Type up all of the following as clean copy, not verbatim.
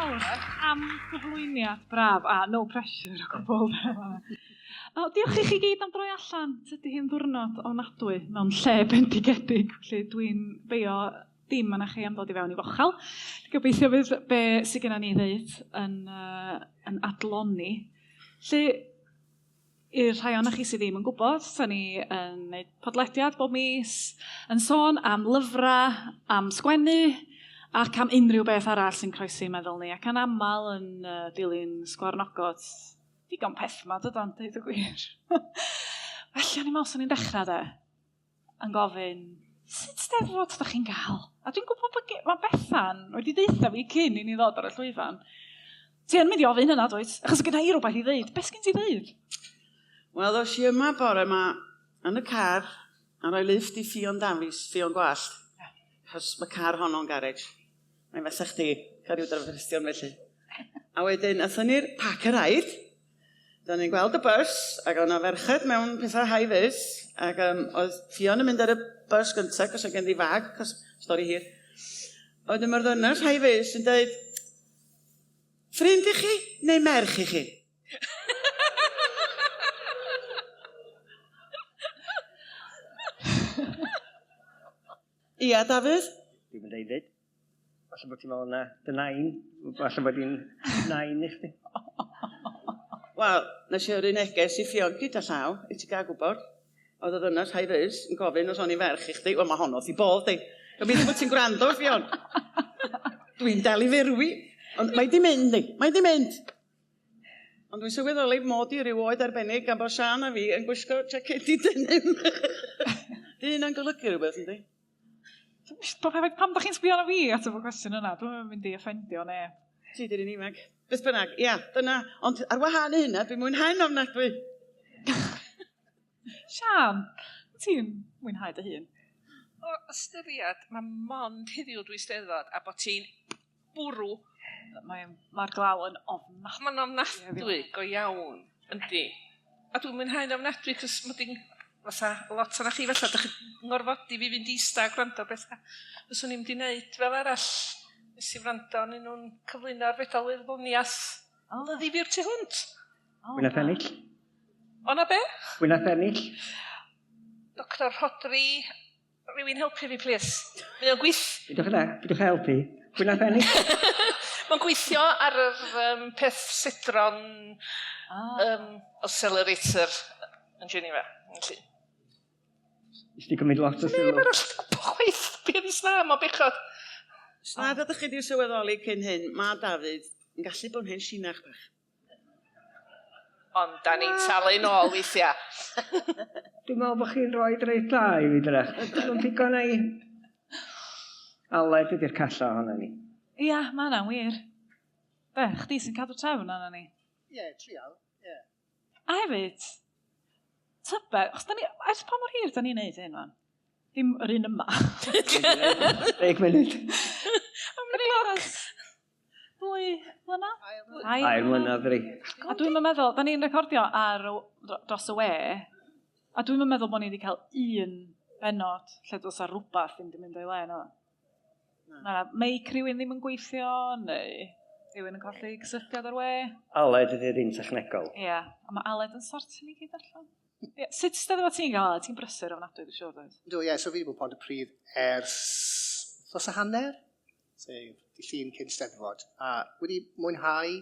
fawr am gyflwyniad braf a no pressure o gwbl. O, diolch i chi gyd am droi allan. Tydi hi'n ddwrnod ofnadwy mewn lle bendigedig, felly dwi'n beio dim arna chi am ddod i fewn i fochal. Gobeithio fydd be sydd gennym ni ddeud yn, yn adloni. Felly, i'r rhai ohonoch chi sydd ddim yn gwybod, da ni yn gwneud podlediad bob mis yn sôn am lyfrau, am sgwennu, ac am unrhyw beth arall sy'n croesi meddwl ni, ac yn aml yn dilyn sgwarnogod digon peth ma, dydan, deud y gwir. Felly, o'n i'n meddwl, swn i'n dechrau de, yn gofyn, sut steddfod da chi'n gael? A dwi'n gwybod bod mae Bethan wedi deutha fi cyn i ni ddod ar y llwyfan. Ti yn mynd i ofyn hynna, dwyt? Achos gyda i rhywbeth i ddeud. Beth sgyn ti ddeud? Wel, ddos i yma bore yma yn y car a rhoi lift i Ffion Dafis, Ffion Gwallt. Achos mae car honno'n garej. Mae'n fatha chdi, cael rhyw drafferthion felly. A wedyn, athon ni'r Park a Ride. Do'n ni'n gweld y bus, ac oedd 'na ferched mewn pethau high vis, ac um, oedd Ffion yn mynd ar y bus gyntaf, cos oedd gen i fag, cos stori hir. Oedd mae'r ddynas high vis yn dweud, ffrind i chi neu merch i chi? Ia, Dafydd? Dwi'm yn deud fyd. Falle bod ti'n meddwl na dy nain, falle bod hi'n nain i chdi. Wel, nes i yrru neges i Ffion gyda llaw, i ti gael gwybod. Oedd y ddynas high vis yn gofyn os o'n i'n ferch i chdi. Wel, mae honno wrth i bodd, di. Gobeithio bod ti'n gwrando, Ffion. Dwi'n dal i ferwi. Ond mae di mynd, di. Mae di mynd. Ond dwi'n sylweddoli mod i ryw oed arbennig gan bod Siân a fi yn gwisgo jacedi denim. Di hynna'n golygu rhywbeth, yndi? Pam da chi'n sbio arno fi ateb y cwestiwn yna? Dwi'm yn mynd i offendio neb. Ti di'r un ifanc. Beth bynnag, ia, dyna. Ond ar wahân i hynna, dwi'n mwynhau'n ofnadwy. Siân, ti'n mwynhau dy hun? O ystyried, mae mond heddiw dwi steddfod a bod ti'n bwrw. Mae'r mae glaw yn ofnadwy. Mae'n ofnadwy, go iawn, yndi. A dwi'n mwynhau'n ofnadwy, cos mae di'n fatha lot o'na chi felly, dych chi'n ngorfodi fi fynd i ista a gwrando bethau. Fyswn i'n mynd i wneud fel arall. Nes i wrando arnyn nhw'n cyflwyno'r fedal wyddoniaeth. Oh. Oedd ddifyr tu hwnt. Oh, Pwy nath ennill? O na be? Pwy nath ennill? Dr Rhodri, rhywun helpu fi, plis. Mae o'n gweith... Bidwch yna, bidwch helpu. Pwy nath ennill? Mae'n gweithio ar yr peth Citron accelerator yn Geneva. Felly. Nes di cymryd lot o sylw. Neb arall yn gwybod chwaith be oedd sna, mae'n bechod. Os nad ydych chi wedi sylweddoli cyn hyn, mae Dafydd yn gallu bod yn hen sinach bach. Ond da ni'n talu nôl weithiau. Dwi'n meddwl bod chi'n rhoi reit dda i fi drych. Dwi'n digon ei... Aled ydy'r calla ohono ni. Ia, mae hynna'n wir. Be, chdi sy'n cadw trefn arno ni? Ie, trial, ie. A hefyd, tybed, achos da ni, ers pa mor hir da ni'n neud hyn wan? Dim yr un yma. 10 munud. Am y gloch. 2 mlynedd? 3 mlynedd, ri. A dwi'n meddwl, da ni'n recordio ar dros y we, a dwi'n meddwl bod ni wedi cael un bennod lle dos ar rhywbeth ddim wedi mynd o'i le, no. Na, meic rhywun ddim yn gweithio, neu rhywun yn colli cysylltiad ar we. Aled ydy'r un technegol. Ie, yeah, a mae Aled yn sortio ni gyd allan. Yeah. Sut steddfod ti'n gael, Aled? Ti'n brysur ofnadwy, dwi'n siŵr, dweud? Do, ie, yeah, so fi wedi bod Pontypridd ers dros a hanner, sef di llun cyn steddfod, a wedi mwynhau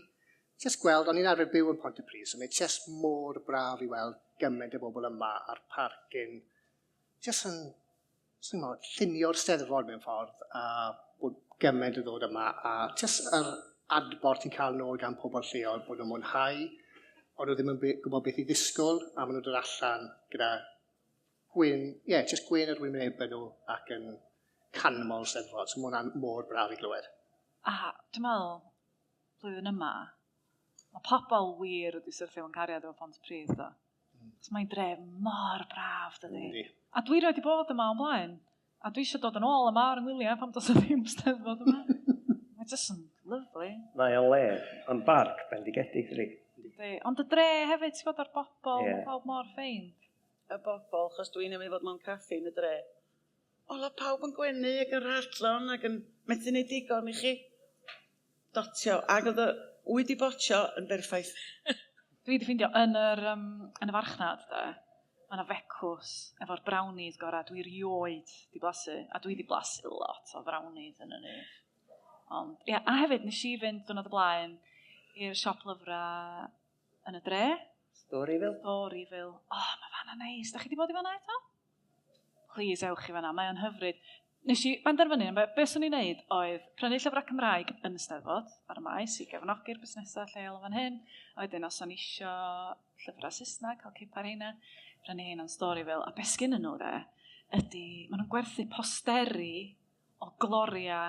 just gweld, o'n i'n arfer byw yn Pontypridd, so mae just mor braf i weld gymaint o bobl yma a'r parc yn just yn swn i'n meddwl, llunio'r steddfod mewn ffordd, a bod gymaint yn ddod yma, a jyst yr adborth ti'n cael nôl gan pobl lleol, bod nhw'n mwynhau, ond nhw ddim yn gwybod beth i ddisgwyl, a maen nhw'n dod allan gyda gwyn, ie, yeah, jyst gwyn ar wynebau nhw ac yn canmol steddfod, so mae hwnna'n mor braf i glywed. A dwi'n meddwl, blwyddyn yma, mae pobl wir wedi syrthio mewn cariad efo Pontypridd, do. Cos mae'n dref mor braf, dydy. Yndi. A dwi rioed 'di bod yma o'n blaen. A dwi eisiau dod yn ôl yma ar 'y ngwyliau pan does 'na ddim Steddfod yma. Mae jyst yn lyfli. Mae o'n le, ond barc bendigedig, dydi? Yndi. Ond y dre hefyd, ti'n gwybod, a'r bobl, Ie. mae pawb mor ffeind. Y bobl, chos dwi'n newydd fod mewn caffi yn y dre. Ola pawb yn gwenu ac yn rhadlon ac yn methu neud digon i chi. dotio, ac oedd y wy 'di botio yn berffaith. Dwi 'di ffeindio yn yr yym yn y farchnad de, ma' 'na fecws efo'r brownies gora dwi rioed 'di blasu, a dwi 'di blasu lot o frownies yn y nyth. Ond ia, a hefyd nes i fynd diwrnod o blaen i'r siop lyfrau yn y dre. Storyville? Storyville. O, oh, mae fanna neis. Da chi 'di bod i fanna eto? Please, ewch i fanna. Mae o'n hyfryd. Nes i benderfynu, be swn i'n neud oedd prynu llyfrau Cymraeg yn y Steddfod ar y maes i gefnogi'r busnesau lleol yn fan hyn. A wedyn os o'n isio llyfrau Saesneg, cael cip ar heina, prynu heina'n Storyville. A be sgyn nhw de, ydy, maen nhw'n gwerthu posteri o gloria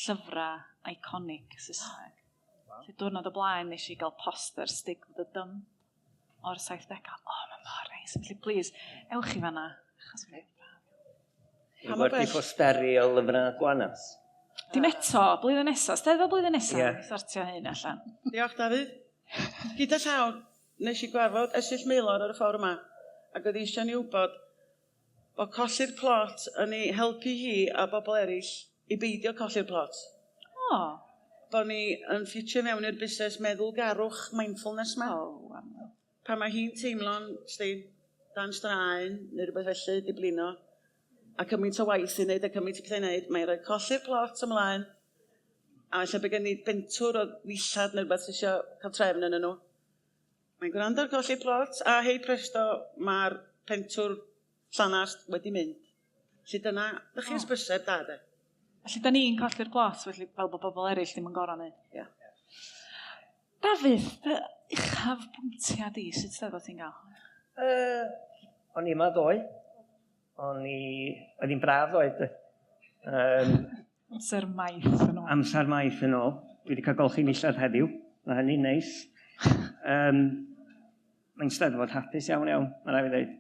llyfrau iconic Saesneg. Wow. Felly diwrnod o blaen nes i gael poster Stig with the Dump o'r 70au. O, oh, mae'n mor neis. Felly, please, ewch i fanna. Achos mae'n braf. Dwi'n gwerthu posteri o lyfrau Gwanas. Dim eto, blwyddyn nesaf. Steddfod blwyddyn nesaf, yeah. Sortio hyn allan. Diolch, Dafydd. Gyda llaw, nes i gwarfod Esyllt Maelor ar y ffordd yma, ac oedd eisiau ni wybod bod colli'r plot yn ei helpu hi a bobl eraill i beidio colli'r plot. O. Bod ni yn ffitio mewn i'r busnes meddwlgarwch mindfulness 'ma. O, waw. Pan mae hi'n teimlo'n, sti, dan straen neu rhywbeth felly, 'di blino, a cymaint o waith i wneud a cymaint o pethau i wneud, mae'n rhoi colli'r plot ymlaen, a ella bod gen i bentwr o ddillad neu rhywbeth sydd eisiau cael trefn yn nhw. Mae'n gwrando ar colli'r plot, a hei presto, mae'r pentwr llanast wedi mynd. Felly dyna, dych chi hysbyseb da de. Felly da ni'n colli'r plot, felly fel bod bobl eraill ddim yn gorau neud. Ia. Dafydd, dy uchaf bwyntiau di, sut steddfod ti'n gael? O'n i yma ddoe. O'n i... Oedd hi'n braf ddoe, de. Amser maith yn ôl. Amser maith yn ôl. Dwi wedi cael golchi nillad heddiw. Mae hynny'n neis. Mae'n steddfod hapus iawn iawn, mae rhaid fi ddeud.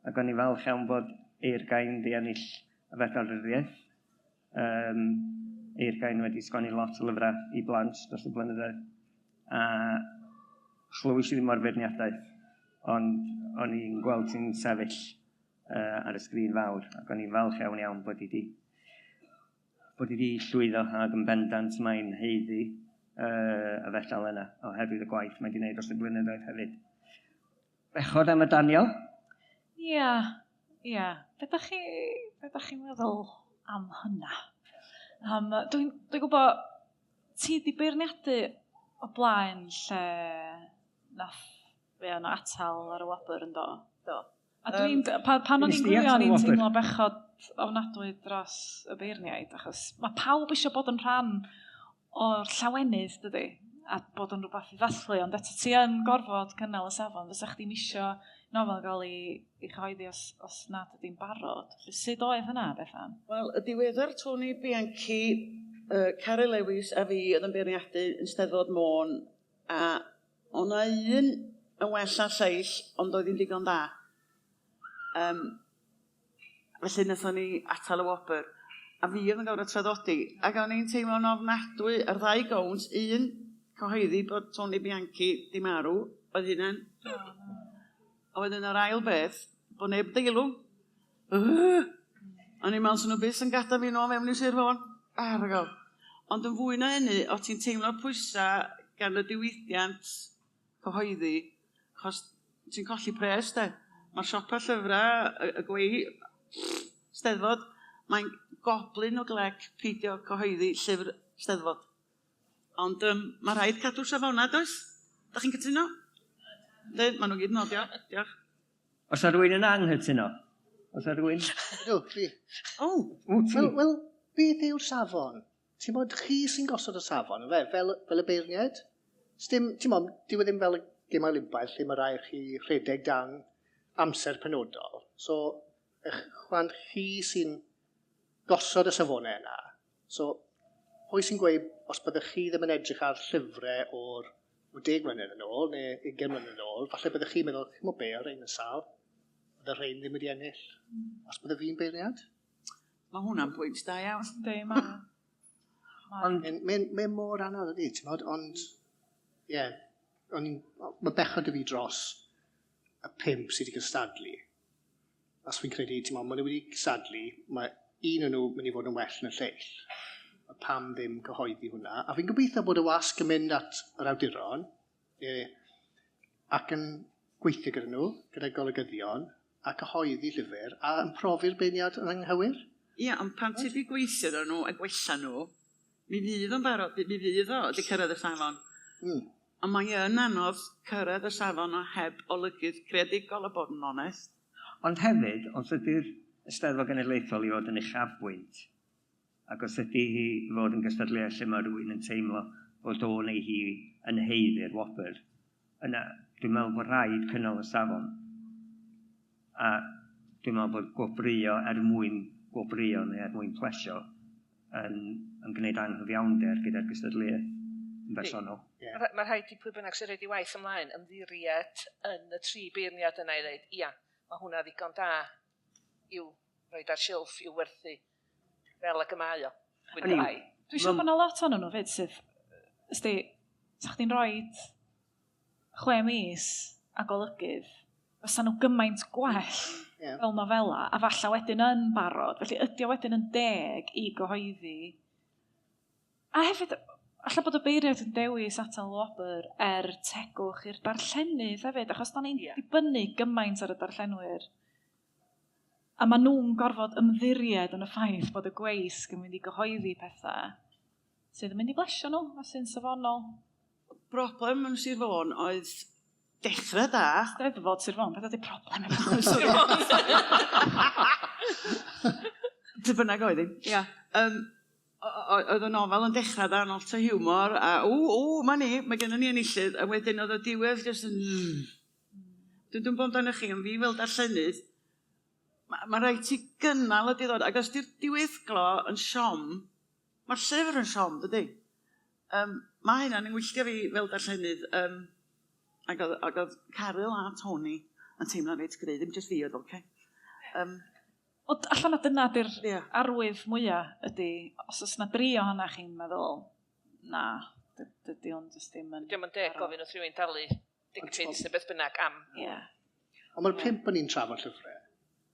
Ac o'n i'n falch iawn bod Eurgain di ennill y fedal ryddiaeth. Eurgain wedi sgwennu lot o lyfrau i blant dros y blynyddoedd. A chlywys i ddim o'r feirniadaeth, ond o'n i'n gweld ti'n sefyll ar y sgrin fawr, ac o'n i'n falch iawn iawn bod i di llwyddo, ac yn bendant mae'n haeddu y fedal yna, oherwydd y gwaith mae di wneud dros y blynyddoedd hefyd. Bechod am y Daniel? Ia, ia. Be dach chi'n meddwl am hynna? Dwi'n gwybod, ti di beirniadu o blaen lle nath fe yna atal ar y wobr yn do? Do. A dwi'n, pan o'n i'n gwylio, o'n i'n teimlo bechod ofnadwy dros y beirniaid, achos mae pawb eisiau bod yn rhan o'r llawenydd, dydy, a bod yn rhywbeth i ddathlu, ond eto ti yn gorfod cynnal y safon, fysa chdi'm isio nofel gael ei chyhoeddi os nad ydy'n barod. Felly, sut oedd hynna, Bethan? Wel, y diweddar Tony Bianchi, Caryl Lewis a fi oedd yn beirniadu yn Steddfod Môn, a o'na un yn well na lleill, ond oedd hi'n digon da. Felly wnaethon ni atal y wobr. A fi oedd yn gorfod traddodi, ac o'n i'n teimlo'n ofnadwy ar ddau gownt, un cyhoeddi bod Tony Bianchi di marw, oedd hynna'n... A wedyn yr ail beth, bod neb deilwng. O'n i'n meddwl swn nhw byth yn gadael fi nôl mewn i Sir Fôn. Argol. Ond yn fwy na hynny, o ti'n teimlo pwysau gan y diwydiant cyhoeddi, achos ti'n colli pres, de. Mae'r siopa llyfrau, y gwei, Steddfod, mae'n goblyn o glec peidio cyhoeddi llyfr Steddfod. Ond mae rhaid cadw safonau, does? Da chi'n cytuno? Yndyn, maen nhw gyd yn nodio. Diolch. Oes 'na rywun yn anghytuno? Oes 'na rywun? Ydw, fi. O! Wyt ti? Wel, beth yw'r safon? Ti'n bod chi sy'n gosod y safon, yfe? Fel y beirniaid? Sdim, ti'n bod, dyw e ddim fel y Gemau Olympaidd lle mae rhaid chi rhedeg dan amser penodol. So, eich chwan chi sy'n gosod y safonau yna. So, pwy sy'n gweud os byddech chi ddim yn edrych ar llyfrau o'r 10 mlynedd yn ôl neu 20 mlynedd yn ôl, falle byddech chi'n meddwl, chi'n gwybod be, o'r rhain yn sâl, bydde rhain ddim wedi ennill. Os bydde fi'n beirniad? Mae hwnna'n pwynt da iawn. Yndi, mae. Ond Mae'n mor anodd ydy, ti'n gwybod, ond, ie, mae bechod i fi dros y 5 sydd wedi cystadlu. Os fi'n credu, ti'n gwybod, maen nhw wedi cystadlu, mae un o'n nhw mynd i fod yn well na lleill. Pam ddim cyhoeddi hwnna. A fi'n gobeithio bod y wasg yn mynd at yr awduron ac yn gweithio gyda nhw, gyda golygyddion, a cyhoeddi llyfr, a yn profi'r beirniad yn anghywir. Ia, ond pan ti 'di gweithio efo nhw a gwella nhw, mi fydd o'n barod, mi fydd o 'di cyrraedd y safon. Ond mae yn anodd cyrraedd y safon o heb olygydd creadigol a bod yn onest. Ond hefyd, os ydy'r Eisteddfod Genedlaethol i fod yn uchafbwynt, ac os ydy hi i fod yn gystadleuaeth lle mae rhywun yn teimlo bod o neu hi yn haeddu'r wobr, yna dwi'n meddwl bod rhaid cynnal y safon. A dwi'n meddwl bod gwobrwyo er mwyn gwobrwyo neu er mwyn plesio yn, yn gwneud anghyfiawnder gyda'r gystadleuaeth yn bersonol. Yeah. Mae rhaid i pwy bynnag sy'n rhaid i waith ymlaen ymddiried yn y tri beirniad yna i ddeud, ia, mae hwnna ddigon da i'w roed ar silff, i'w werthu, fel ag y mae o. Dwi'n siŵr bod yna lot ohonyn nhw fyd sydd, ysdi, sa chdi'n rhoi 6 mis a golygydd, fysa nhw gymaint gwell fel nofela, a falle wedyn yn barod. Felly ydy o wedyn yn deg i gyhoeddi. A hefyd, alla bod y beirniaid yn dewis atal y wobr er tegwch i'r darllenydd hefyd, achos da ni'n dibynnu gymaint ar y darllenwyr. A maen nhw'n gorfod ymddiried yn y ffaith bod y gweisg yn mynd i gyhoeddi pethau sydd yn mynd i blesio nhw a sy'n safonol. Broblem yn Sir Fôn oedd dechrau da. Steddfod Sir Fôn, beth ydy problem efo Sir Fôn? Be bynnag oedd hi. Ia. Oedd y nofel yn dechrau da, yn lot o hiwmor, a ww, ww, ma ni, mae gennym ni enillydd, a wedyn oedd y diwedd jyst yn... Dwi'n gwybod amdanoch chi, ond fi fel darllenydd, mae ma rhaid ti gynnal y diddordeb, ac os di'r diweddglo yn siom, mae'r llyfr yn siom, dydy? Mae hynna'n yngwylltio fi fel darllenydd, ac oedd, ac oedd Caryl a Tony yn teimlo'n reit gry, ddim jyst fi oedd o, oce? Ond allan na dyna di'r arwydd mwyaf ydy, os oes na dri ohonach chi'n meddwl, na, dydy hwn jyst ddim yn... Dio'm yn deg gofyn wrth rhywun dalu 10 punt neu beth bynnag am... Ie. Ond mae'r pump o'n ni'n trafod llyfrau,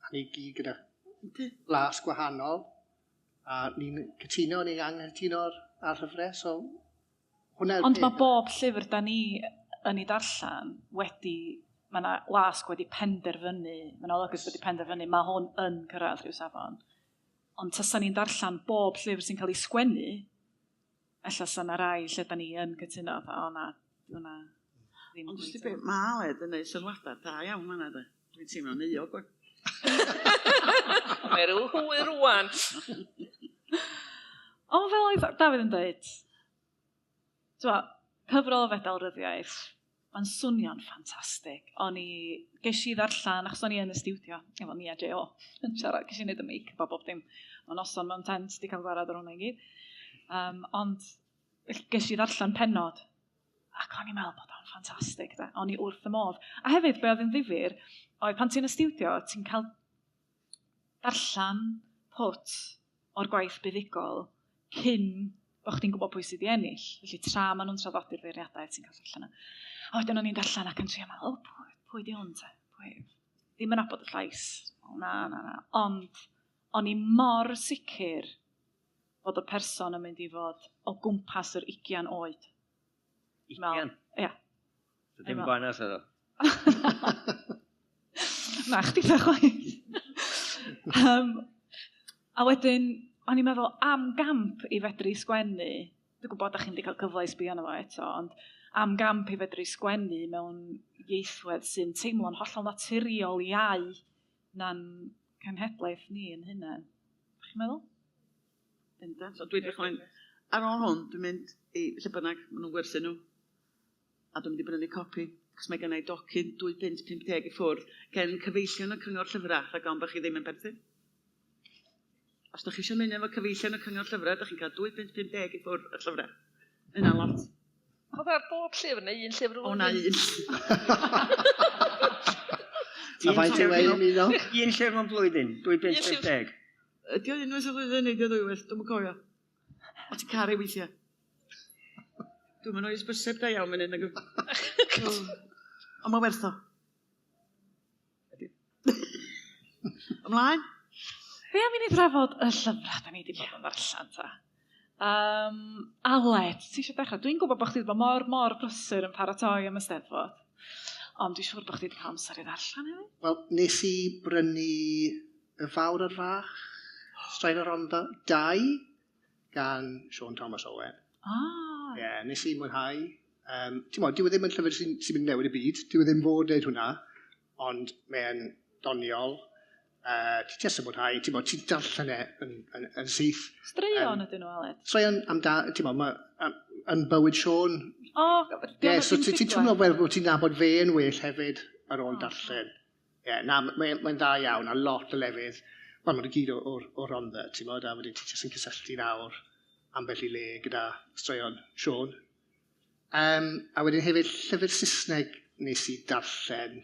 a ni gyd gyda blas gwahanol, a ni'n cytuno neu'n anghytuno ar llyfrau, so hwnna yw'r Ond peth. mae bob llyfr da ni yn ei darllen wedi, mae yna wasg wedi penderfynu, mae yna olygus wedi penderfynu, mae hwn yn cyrraedd rhyw safon. Ond tasa ni'n darllen bob llyfr sy'n cael ei sgwennu, ella sa 'na rai lle da ni yn cytuno, fatha, o na, di hwnna ddim Ond wsti cweit be, yn. mae Aled yn neud sylwadau da iawn fan'na de. Dwi'n teimlo'n euog wan. Mae rhyw hwyr rwan. Ond fel oedd Dafydd yn dweud, cyfrol o Fedal Ryddiaith, mae'n swnio'n ffantastig. O'n i, ges i ddarllen, achos o'n i yn y stiwdio, efo Nia J.O. yn siarad, ges i wneud y make-up a bob dim. O'n noson mewn tent, di cael gwarad ar hwnna i gyd. Ond ges i ddarllen pennod, ac o'n i'n meddwl bod o'n ffantastig, de. O'n i wrth y modd. A hefyd, be oedd yn ddifyr, oedd pan ti'n y stiwdio, ti'n cael darllen pwt o'r gwaith buddugol cyn bod chdi'n gwybod pwy sydd wedi ennill. Felly tra maen nhw'n traddodi'r feirniadaeth, ti'n cael darllen yna. A wedyn o'n i'n darllen ac yn trio meddwl, o, pwy di hwn te? Pwy? Ddim yn nabod y llais. O, na, na, na. Ond o'n i mor sicr bod y person yn mynd i fod o gwmpas yr 20 oed. 20? Ia. So dim gwanas oedd o? Na, chdi da chwaith. A wedyn, o'n i'n meddwl am gamp i fedru sgwennu, dwi'n gwybod da chi'n wedi cael cyfle i sbio arno fo eto, ond am gamp i fedru sgwennu mewn ieithwedd sy'n teimlo'n hollol naturiol iau na'n cenhedlaeth ni yn hunain. Chi'n meddwl? Bendant. So dwi'n edrych ymlaen. Ar ôl hwn, dwi'n mynd i lle bynnag maen nhw'n gwerthu nhw. A dwi'n mynd i brynu copi, cos mae gennai docyn 2 punt 50 i ffwrdd gen cyfeillion y Cyngor Llyfrau, rhag ofn bod chi ddim yn perthyn. Os ydych chi eisiau mynd efo cyfeillion y Cyngor Llyfrau, ydych chi'n cael 2 punt 50 i ffwrdd y llyfrau. Yna lot. Oedd ar bob llyfr neu un llyfr O na un. A faint yw e i ymuno? Un llyfr mewn blwyddyn, 2 punt Un llyfr. 50. Ydy o unwaith y flwyddyn neu ydy o ddwywaith? Dwi'm yn cofio. O ti'n caru weithiau. Dwi'm yn oes bysedd da iawn fan hyn. nag yw? Ond mae werth o. Ymlaen? Be am i ni drafod y llyfrau da ni wedi bod yn ddarllen ta? Aled, ti eisiau dechrau? Dwi'n gwybod bod chdi wedi bod mor, mor brysur yn paratoi am y Steddfod. Ond dwi'n siŵr bod chdi wedi cael amser i ddarllen hefyd. Wel, nes i brynu Y Fawr a'r Fach, Straen y Rhondda 2, gan Siôn Thomas Owen. Ah. Ie, yeah, nes i mwynhau. Ti'n modd, dyw e ddim yn llyfr sy'n sy mynd i newid y byd, dyw e ddim fod wneud hwnna, ond mae'n doniol. Ti jyst yn mwynhau, ti'n modd, ti'n darllen e yn syth. Straeon ydyn nhw, Aled? Straeon am da, ti'n modd, ma, am, yn bywyd Siôn. O, Ie, so ti'n teimlo fel bod ti'n nabod fe yn well hefyd ar ôl darllen. Ie, yeah, na, mae'n mae dda iawn, a lot o lefydd. Wel, mae'n gyd o Rhondda, ti'n modd, a wedyn ti jyst yn cysylltu nawr ambell i le gyda straeon Siôn. A wedyn hefyd llyfr Saesneg nes i darllen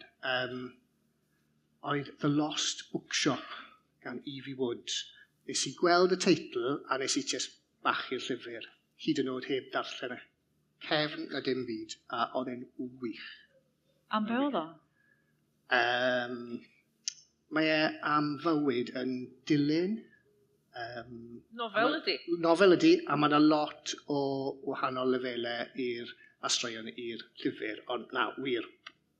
oedd The Lost Bookshop gan Evie Wood. Nes i gweld y teitl a nes i just bachu'r llyfr, hyd yn oed heb darllen e. Cefn na dim byd, a oedd e'n wych. Am be oedd o? Mae e am fywyd yn dilyn. Nofel ydi? Nofel ydi, a mae yna lot o wahanol lefelau i'r straeon i'r llyfr, ond na, wir,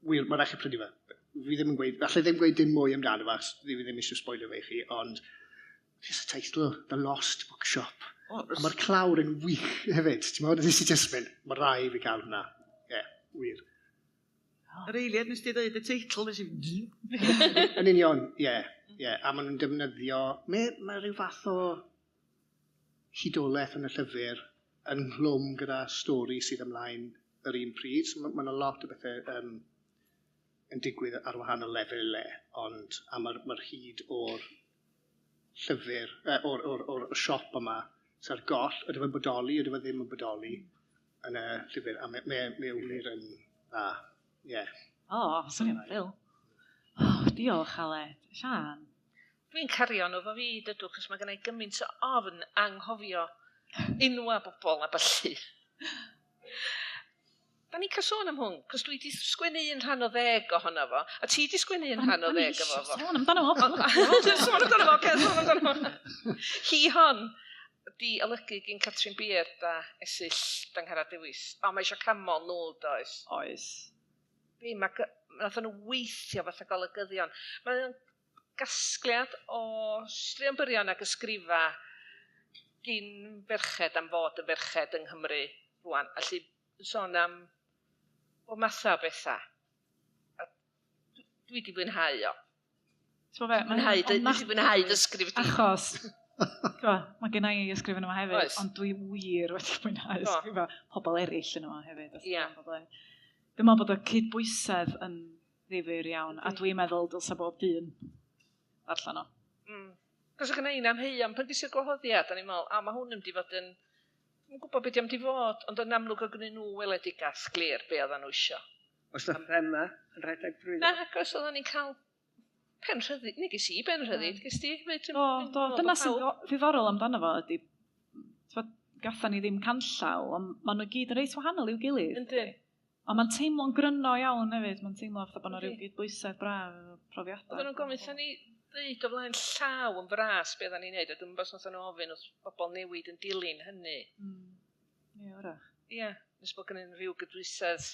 mae'n rhaid chi prynu fe. Fi ddim yn gweud, allai ddim gweud dim mwy amdano fe, achos fi ddim eisiau spoilio fe i chi, ond just y teitl, The Lost Bookshop. O, A mae'r clawr yn wych hefyd, ti'n meddwl, nes i just mynd, mae rhaid fi gael hwnna. Ie, yeah, wir. Yr eiliad nes di ddweud y teitl, nes i... Yn union, ie. Yeah, a maen nhw'n defnyddio... Mae rhyw fath o hudolaeth yn y llyfr ynghlwm gyda stori sydd ymlaen yr un pryd. So mae yna lot o bethau yn digwydd ar wahanol lefelau, ond a mae'r ma hyd o'r llyfr, o'r siop yma sydd ar goll, ydy fe'n bodoli, ydy fe ddim yn bodoli yn y llyfr, a mae wir yn dda. Ie. O, swnio'n thrill. O, diolch, Aled. Siân? Dwi'n cario nhw efo fi, dydw, chos mae gennai gymaint o ofn anghofio enwa bobl a ballu. Da ni'n cael sôn am hwn, cos dwi wedi sgwennu 1 rhan o 10 ohono fo, a ti wedi sgwennu 1 rhan o 10 efo fo. Sôn amdano fo. Sôn amdano fo, oce, sôn amdano fo. Hi hon di olygu gyn Catrin Beard a Esyllt Angharad Lewis. O, mae eisiau camol nhw, does? Oes. Be, mae nath nhw weithio fatha golygyddion. Mae'n gasgliad o straeon byrion ac ysgrifa gyn ferched am fod yn ferched yng Nghymru rwan. Allu sôn am o matha o bethau. A dwi wedi mwynhau o. Ti'n gwbod be, mae'n Mwynhau, dwi wedi mwynhau dy ysgrif di. Achos, mae gen i ysgrif yn yma hefyd, Oes. ond dwi wir wedi mwynhau Do. ysgrifa pobl eraill yn yma hefyd. Ie. Dwi'n meddwl bod y cydbwysedd yn ddifyr iawn, a dwi'n meddwl dylsa bob dyn darllen o. Cos oedd gynna i amheuon pan ges i'r gwahoddiad, a ni'n meddwl, a mae hwn yn mynd i fod yn... Dwi'n gwybod beth di fod, ond yn amlwg oedd gennyn nhw weledigaeth glir be oedden nhw isio. Oes na thema yn rhedeg drwy? Na, ac oedden ni'n cael pen rhyddid. Ni ges i ben rhyddid, ges di? Do, do. Dyna sy'n ddiddorol amdano fo ydy, gatha ni ddim canllaw, ond maen nhw gyd yn reit wahanol i'w gilydd. Yndi. Ond mae'n teimlo'n gryno iawn hefyd, mae'n teimlo fatha bod yna rhyw gydbwysedd braf efo profiadau. Oedden nhw'n gofyn, ni ddeud o flaen llaw yn fras be oedden ni'n neud, a dwi'n meddwl os nhw ofyn wrth bobl newid yn dilyn hynny. Ie, wrach. Ie, nes bod gennyn rhyw gydbwysedd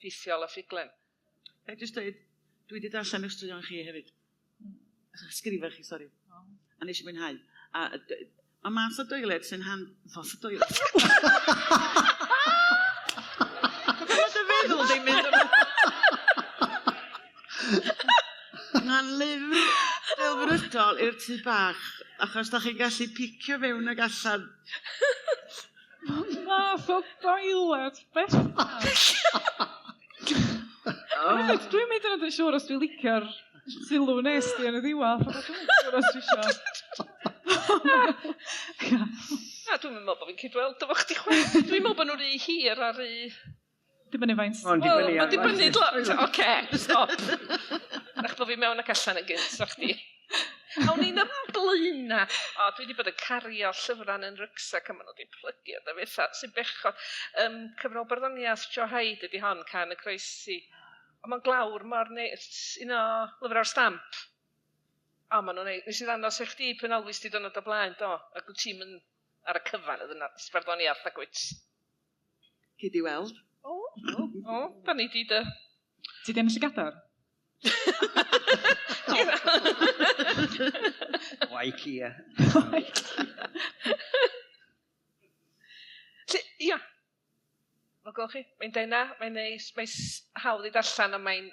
ffeithiol a ffuglen. Ga i jyst dweud, dwi wedi darllen eich straeon chi hefyd. Ysgrifa chi, sori. A nes i mwynhau. A mae math o doiled sy'n han... Math o doiled? Mae dy feddwl ddim mynd yma. Mae'n lyfr delfrydol i'r tŷ bach, achos da chi'n gallu picio fewn ag allan. Math o toilet, beth? Dwi'n mynd yn yn siŵr os dwi'n licio'r sylw nes di yn y diwedd. Dwi'n mynd siŵr os dwi isio. Na, dwi'n meddwl bod fi'n cydweld efo chdi chwaith. Dwi'n meddwl bod nhw'n rhy hir a rhy... Dibynnu faint. Ond Wel, dibynnu mae'n ar dibynnu... faint. Oce, stop. Rach bod fi mewn ac allan yn gynt, sa chdi. Awn i'n ymlaen. O, dwi wedi bod yn cario llyfrau yn rucksack a maen nhw wedi plygu a bethau sy'n bechod. Cyfrol barddoniaeth Jo Hyde ydi hon, Can y Croesi. Ond mae'n glawr mor neis, un o lyfrau'r stamp. O, maen nhw'n neis. Nes i ddangos i chdi pan alwys di dwrnod o blaen, do. Ac wyt ti'n mynd Ar y cyfan, oedd yna sbarddoniaeth ac wyt. Gei di weld. O, o, o, da ni di dy... Ti di ennill y gadar? O Ikea. Felly, ia. Fel gwelwch chi, mae'n dena, mae'n neis, mae'n hawdd i darllen a mae'n...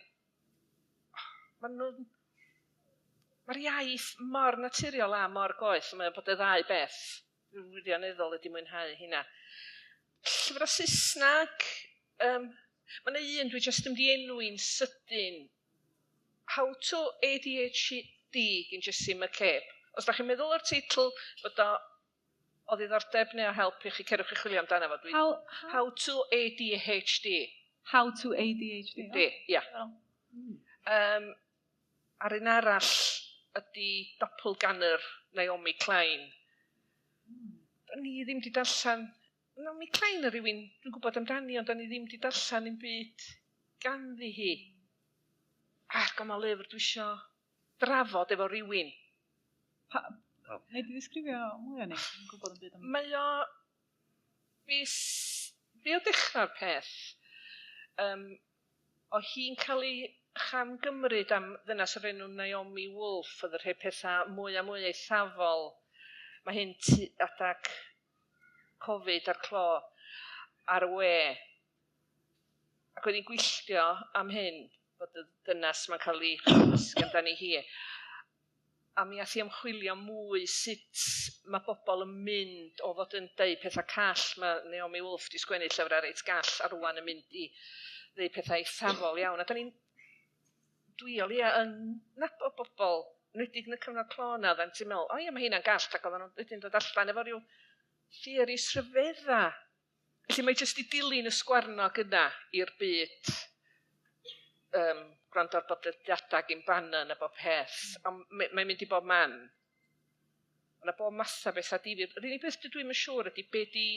Maen nhw'n... Mae'r iaith mor naturiol a mor goeth, mae'n bod y ddau beth. Dwi'n wirioneddol wedi mwynhau hynna. Llyfrau Saesneg, mae yna un dwi jyst yn mynd i enwi'n sydyn. How to ADHD gyn Jessie McCabe. Os da chi'n meddwl o'r teitl bod o o ddiddordeb neu o help i chi, cerwch i chwilio amdano fo. How, How to ADHD. How to ADHD. D, ia. A'r un arall ydy Doppelganger Naomi Klein. Da ni ddim di darllen... Naomi Klein y rhywun dwi'n gwybod amdani, ond da ni ddim di darllen un byd ganddi hi. Ac o, mae lyfr dwi isio drafod efo rhywun. Nei di ddisgrifio mwy o ni? Dwi'n gwybod yn byd am... Mae o... Be o dechrau'r peth, o hi'n cael ei chamgymryd am ddynas o'r enw Naomi Wolf, oedd y rhai pethau mwy a mwy eithafol. Mae hyn adag Covid a'r clo ar y we. Ac oedd hi'n gwylltio am hyn, bod y dynas ma'n cael ei chymysgu amdani hi. A mi ath hi ymchwilio mwy sut mae bobl yn mynd o fod yn deud pethau call. Mae Naomi Wolf di sgwennu llyfrau reit gall a rwan yn mynd i ddeud pethau eithafol iawn. A da ni'n dwi o leia yn nabod bobl, enwedig yn y cyfnod clo yna, oedden ti'n meddwl, o ie, mae hynna'n gall, ac oedden nhw'n wedyn dod allan efo rhyw theories rhyfedda. Felly mae jyst i dilyn y sgwarnog yna i'r byd, gwrando ar bodlediadau gyn Bannon a bob peth, ond mae'n mynd i bob man. Mae yna bob matha bethau difyr. Yr unig beth dwi ddim yn siŵr ydy be di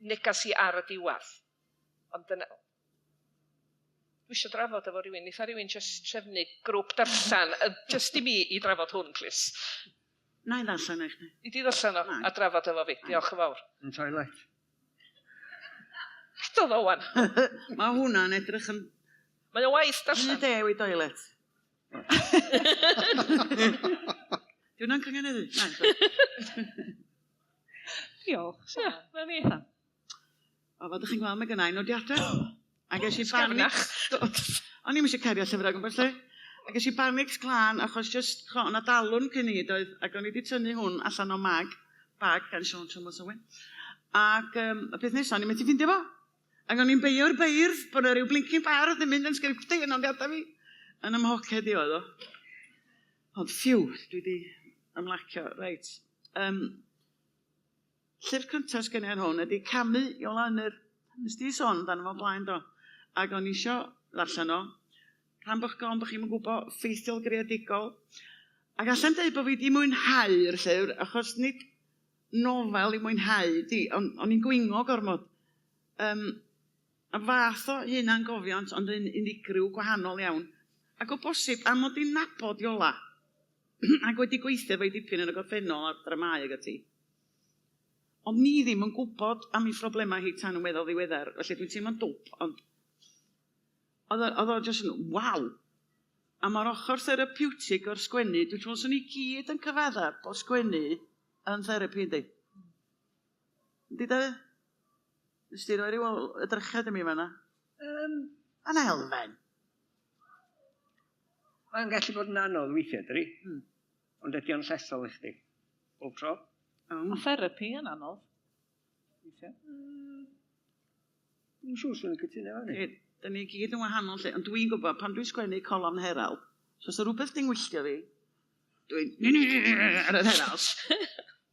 negas i ar y diwedd. Ond dyna... Dwi eisiau drafod efo rhywun. Neitha rhywun jyst trefnu grŵp darllen, jyst i mi i drafod hwn, plis. Na i ddarllen o i chdi. I di ddarllen o Na. a drafod efo fi. Diolch yn fawr. Yn toilet. Beth oedd o wan? Mae hwnna'n edrych yn... Mae o waith darllen. Rhy dew i toilet. Di hwnna'n cyngeneddu? Na. Diolch. Ie, na ni. O, fel ydych chi'n gweld, mae gynna i nodiadau. A ges i banic... Sgefnach. O'n i'm eisiau cario llyfrau o gwmpas lle. A ges i banic glân, achos jyst, ch'o, o'na dalwn cyn i, doedd, ac o'n i wedi tynnu hwn allan o bag gan Siôn Thomas Owen. Ac y peth nesaf, o'n i'n methu ffindio fo. Ac o'n i'n beio'r beirdd bod 'na ryw blincin bardd yn mynd yn sgripti yn nodiadau fi. Yn ym mhoced i oedd o. Ond ffiw, dwi wedi ymlacio. Reit. Llyfr cyntaf sgen i ar hwn ydy Camu Iola Ynyr. Nes di sôn amdano fo blaen do. Ac o'n i isio ddarllen o. Rhan bo'ch gofn bo' chi'm yn gwybod, ffeithiol greadigol. Ac allai'm deud bo' fi wedi mwynhau'r llyfr, achos nid nofel i mwynhau di, ond o'n i'n gwingo gormod. A fath o hunangofiant, ond yn unigryw gwahanol iawn. Ac o bosib, am mod i'n nabod Iola, ac wedi gweithio efo'i dipyn yn y gorffennol ar dramâu ag ati, ond ni ddim yn gwybod am ei phroblemau hi tan yn weddol ddiweddar, felly dwi'n teimlo'n dwp, ond oedd o jyst yn waw. A mae'r ochr therapeutig o'r sgwennu, dwi'n teimlo swn i gyd yn cyfadda bod sgwennu yn therapi, yndi? Yndi, Dafydd? Nes ti roi ryw edrychiad i mi fan'na? Yn elfen. Mae'n gallu bod yn anodd weithiau, dydi? Ond ydy o'n llesol i chdi? Bob tro? Mae therapi yn anodd. Weithiau. Dwi'n siŵr swn i'n cytuno efo hynny. Da ni gyd yn wahanol lle, ond dwi'n gwybod pan dwi'n sgwennu colofn Herald, so os yw rhywbeth di'n gwylltio fi, dwi'n ar yr Herald,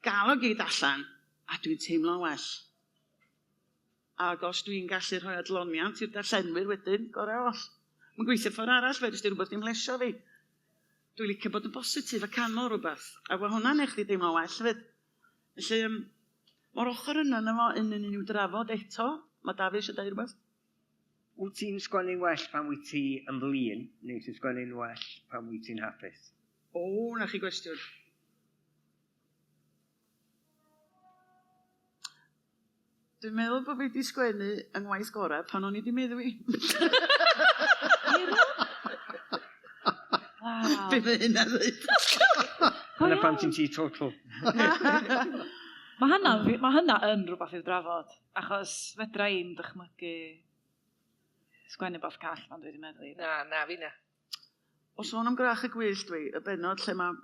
gael o gyd allan, a dwi'n teimlo'n well. Ac os dwi'n gallu rhoi adloniant i'r darllenwyr wedyn, gorau oll. Mae'n gweithio ffordd arall, fe jyst rhywbeth ddim lesio fi. Dwi'n licio bod yn bositif a canol rhywbeth, a mae hwnna'n eich chdi deimlo'n well hefyd. Felly, mae'r ochr yna yna fo, un yn un i'w drafod eto. Mae Dafydd eisiau deud rhywbeth? Wyt ti'n sgwennu'n well pan wyt ti yn flin, neu ti'n sgwennu'n well pan wyt ti'n hapus? O, na chi gwestiwn. Dwi'n meddwl bod fi wedi sgwennu yng ngwaith gorau pan o'n i wedi meddwi. Waw. Be mae hynna ddeud? Dyna pam ti'n teetotal. Mae hynna, mae hynna yn rhywbeth i'w drafod, achos fedra i'm dychmygu sgwennu beth call pan dwi wedi meddwi. Na, na, fi na. O sôn am Gwrach y Gwyllt dwi, y bennod lle mae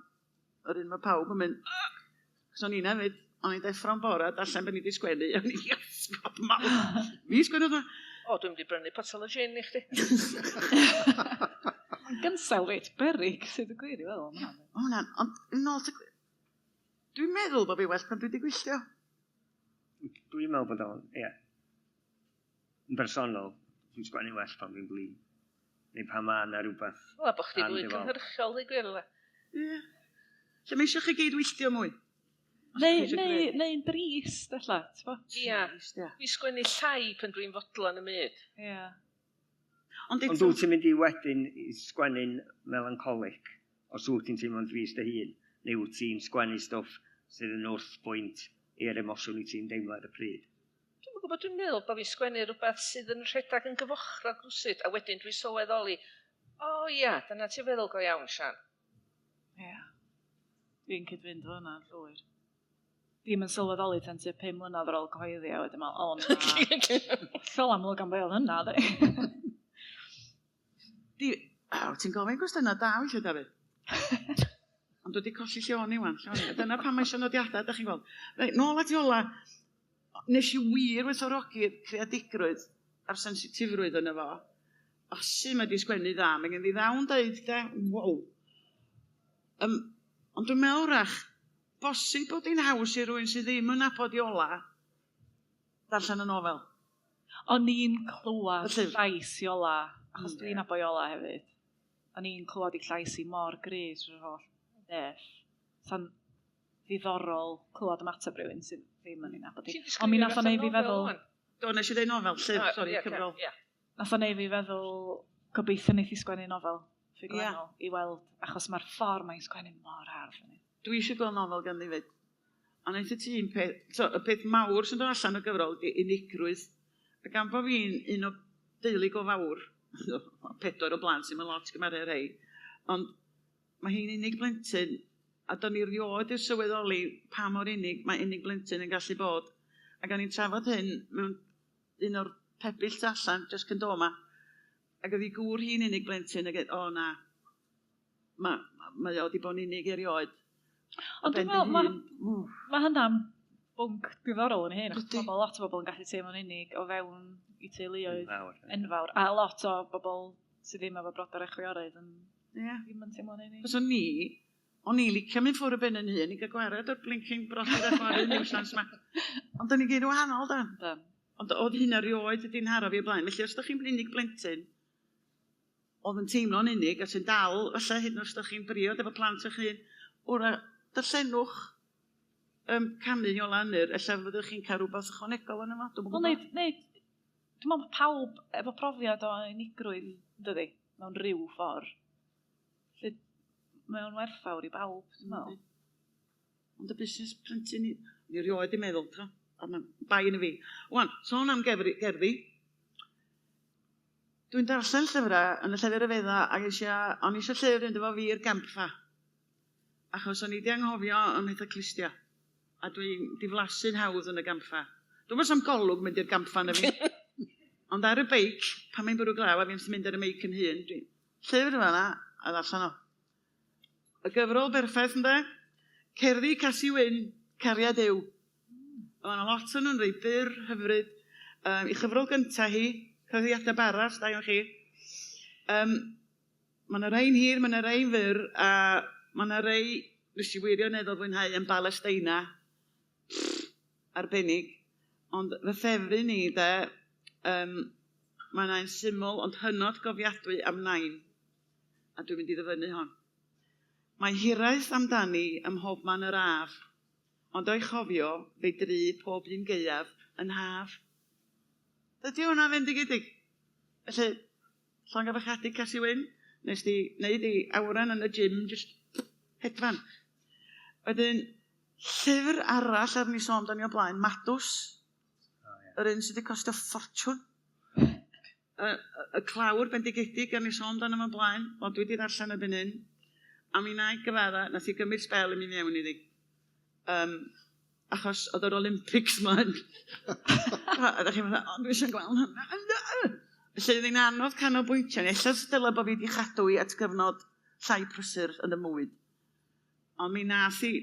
yr un mae pawb yn mynd, "Ah!" Cos o'n i'n hefyd, o'n i'n deffro'n bore, darllen be ni wedi sgwennu, o'n i'n iasgob mawr. Fi sgwennodd hwnna. O, dwi'n mynd i brynu potel o gin i chdi. Mae'n gynsail reit beryg, sydd y gwir i feddwl. am hwnna. O hwnna, ond yn ôl at y- Dwi'n meddwl bod fi well pan dwi wedi gwylltio. Dwi'n meddwl bod o'n, ie. Yn bersonol, dwi'n sgwennu well pan dwi'n blin. Neu pan mae yna rhywbeth. Wel, bod chdi fwy Andifael. cynhyrchiol, i gwir, le. Ie. Lle mae eisiau chi gyd wylltio mwy? Os Neu, dach chi eisiau neu, gwneud. neu'n drist, ella, t'bo? Ia. Trist, ie. Dwi'n sgwennu llai pan dwi'n fodlon y myd. Ie. Ond Ond eto, wyt ti'n mynd i wedyn i sgwennu'n melancholic, os wyt ti'n teimlo'n drist dy hun, neu wyt ti'n sgwennu stwff sydd yn wrthbwynt i'r emosiwn i ti'n deimlo ar y pryd. Dwi'm yn gwybod, dwi'n meddwl bod fi'n sgwennu rhywbeth sydd yn rhedeg yn gyfochrog rwsut, a wedyn dwi'n sylweddoli, o ia, dyna ti'n feddwl go iawn, Sian. Ie. Dwi'n cyd-fynd efo hwnna'n llwyr. Ddim yn sylweddoli tan tua 5 mlynedd ar ôl cyhoeddi a wedyn meddwl, o na. Hollol amlwg am be oedd hynna, de. di, aw, ti'n gofyn gwestiynau da weithiau, Dafydd. Ond dwi wedi colli lle o'n i wan. Lle o'n i. A dyna pam mae eisiau nodiadau, da chi'n gweld. Reit, nôl at Iola. Nes i wir werthfawrogi'r creadigrwydd a'r sensitifrwydd yna fo. Osu mae di sgwennu dda, mae gen i ddawn deud, de, wow. Ond dwi'n meddwl wrach, bosib bod hi'n haws i rywun sydd ddim yn nabod Iola darllen y nofel. O'n i'n clywed Y llyfr. llais Iola, achos dwi'n Ie. nabod Iola hefyd. O'n i'n clywed ei llais hi mor gry trwy'r holl beth. Sa'n ddiddorol clywed ymateb rhywun sydd ddim yn ei nabod hi. Ti'n disgrifio Ond mi nath o fatha neud fi nofel feddwl, ŵan? Do, nes i ddeud nofel, llyfr, Ah, sori, ie, cyfrol. Ie. nath o neud fi feddwl gobeithio neith hi sgwennu nofel ffugwennol i weld, achos mae'r ffordd mae'n sgwennu mor hardd. Dwi eisiau gweld nofel ganddi fyd. Ond wnaeth y ti un peth, so, y peth mawr sy'n dod allan o gyfrol ydy unigrwydd. A gan bod fi'n un o deulu go fawr, 4 o blant sy'n mynd lot gymharu rhai, ond mae hi'n unig blentyn, a do'n i rioed i'r sylweddoli pa mor unig mae unig blentyn yn gallu bod. Ac o'n i'n trafod hyn mewn un o'r pebyll tu allan, jyst cyn do 'ma. Ac oedd hi gŵr hi'n unig blentyn, ac oedd, o na, mae o wedi bod yn unig erioed. Ond dwi'n Ben dy meddwl, hun, wff. mae hynna'n bwnc diddorol yn hyn, achos Ydi. dwi'n meddwl lot o bobl yn gallu teimlo'n unig o fewn eu teuluoedd Enfawr. enfawr, a lot o bobl sydd ddim efo brodyr a chwiorydd yn Ie. ddim yn teimlo'n unig. Cos o'n i licio mynd ffwrdd o ben yn hun i gael gwared o'r blinking brodyr a chwiorydd nuisance 'ma. Ond o'n i gyd yn wahanol, da. Yndan. Ond oedd hynna rioed wedi'n nharo fi o blaen. Felly, os ydych chi'n unig blentyn, oedd yn teimlo'n unig, a sy'n dal, falle hyd yn oed os ydych chi'n briod efo plant eich hun, wra, darllenwch Camu Iola Ynyr, ella fyddwch chi'n cael rhywbeth ychwanegol yn yma. Dwi'm yn Wel, gwybod. neu, dwi'n meddwl bod pawb efo profiad o unigrwydd, dydi, mewn rhyw ffordd. Felly, mae o'n werthfawr i bawb, dwi'n meddwl. Ond y busnes plentyn ni, ni rioed i meddwl, t'o? A ma' bai yn y fi. Wan, sôn am gerddi. Dwi'n darllen llyfrau yn y llefydd rhyfedda, ac o'n i eisiau llyfr fynd efo fi i'r gampfa. Achos o'n i 'di anghofio ym mhethau clustia. A dwi'n diflasu'n hawdd yn y gampfa. Dwi'n meddwl am golwg mynd i'r gampfa na fi. Ond ar y beic, pan mae'n bwrw glaw a fi'n mynd ar y meic yn hun, dwi'n llyfr yma na, a ddarllen o. Y gyfrol berffaith, ynde? Cerddi Casi Wyn, Cariad Yw. Mae yna lot o'n nhw'n rhai byr, hyfryd. I chyfrol gynta hi, Cyhoeddiadau Baras, da iawn chi. Mae yna rei'n hir, mae yna rei'n fyr, a mae yna rei, nes i wirioneddol fwynhau yn Balesteina, arbennig. Ond fy ffefryn i, de, mae yna un syml ond hynod gofiadwy am nain. A dwi'n mynd i ddyfynnu hon. Mae hiraeth amdani ym mhob man yr af, ond o'i chofio fe dry pob un gaeaf yn haf. Dydy hwnna fendigedig. Felly, llongyfarchiadau Casi Wyn, nes di wneud i awran yn y gym, jyst hedfan. Wedyn, llyfr arall ar ni sôn amdani o blaen, Madws. O, ie. Yr un sydd wedi costio ffortiwn. Y clawr bendigedig gan i sôn amdano fo'n blaen, wel dwi wedi ddarllen erbyn hyn, a mi wna i gyfadda, nath i gymryd sbel i mi mewn iddi. Achos oedd yr Olympics mlaen. A ydych chi'n meddwl, o, dwi eisiau gweld hwnna. Felly oedd hi'n anodd canolbwyntio. Ella dylai bod fi wedi chadw i at gyfnod llai prysur yn y mywyd. Ond mi nath i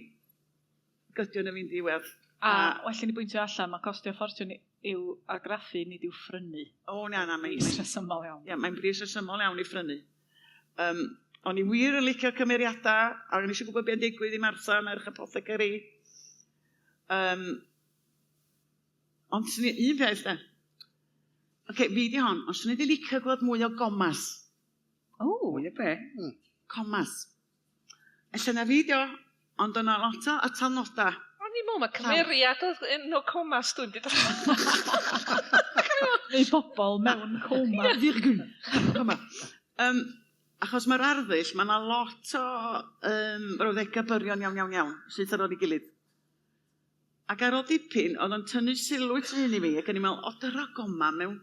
gydio yn y fi'n diwedd. A well i ni bwyntio allan, mae costio ffortiwn i'w argraffu, nid i'w phrynu. O, na, na. Mae'n bris rhesymol iawn. Ie, mae'n bris rhesymol iawn i phrynu. O'n i wir yn licio cymeriadau, a o'n i eisiau gwybod beth digwydd i Martha, merch apothecary. Ond swn i, un peth de. Oce, fi di hon, ond swn i wedi licio gweld mwy o gomas. O! Mwy o be? Comas. Ella na fi dio, ond o'na lot o atalnodau. O'n i'n meddwl, mae cymeriad oedd un o comas dwi'n di Neu bobl mewn coma. Virgule. Coma. Achos mae'r arddull, mae yna lot o brawddegau byrion iawn, iawn, iawn, syth ar ôl ei gilydd. Ac ar ôl dipyn, oedd o'n tynnu sylw i tŷ i fi, ac o'n i'n meddwl, o, dyra goma mewn.